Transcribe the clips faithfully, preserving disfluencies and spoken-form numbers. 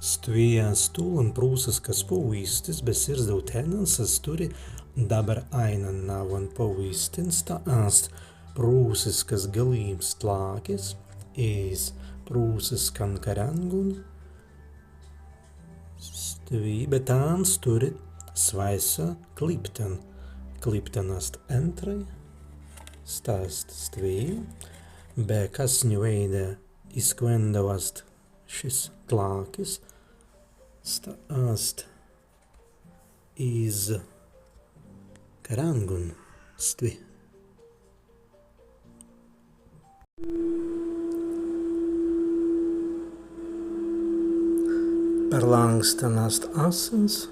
Stwi ast tūlan prūsiskas pawīstis, be sirzdau tennans as turri dabber aīnan nawwan pawīstin. Sta ast prūsiskas galīms tlākis iz prūsiskan karāngun. Stwi, be tāns turri swāise kliptan. Kliptan ast ēntrai. Sta ast stwi, be kas ni waīda, iz kwendau ast šis tlākis, sta ast iz karāngun stwi. Per lānkstan ast assins,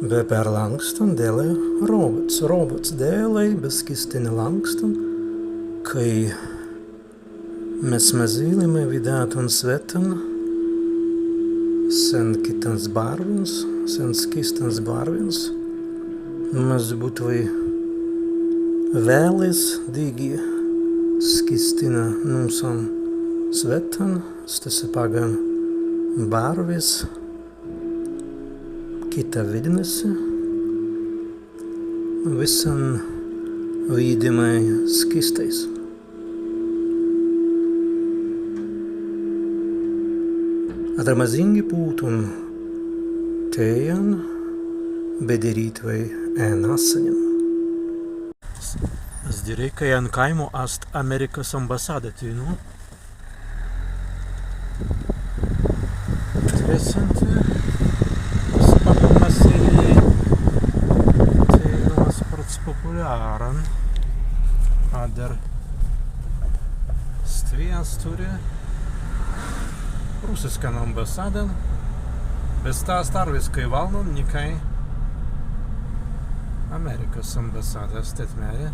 be per lānkstan dēlai rōbuts, rōbuts dēlai, be skīstini lānkstan, kāi mes mazīlimai widātun swētan sen kitans barwins, sen skīstans barwins, mazzi būtwei wēlis dīgi skīstina nūsan swētan, stesse paggan barwis kitawīdinna si, wissan widāimai skīstais. Adder mazīngi pūtun tējan, be dirītwei en assanin. As dirēi, kāi en kāimu ast Amerikas ambasāda teinū. Interessanti. Spārts pasīlei. Teinū ast spārts populāran. Adder stwi as turri prūsiskan ambasādan. Be sta ast arwiskai walnan, nikāi Amerikas ambasāda, as tēt mēri.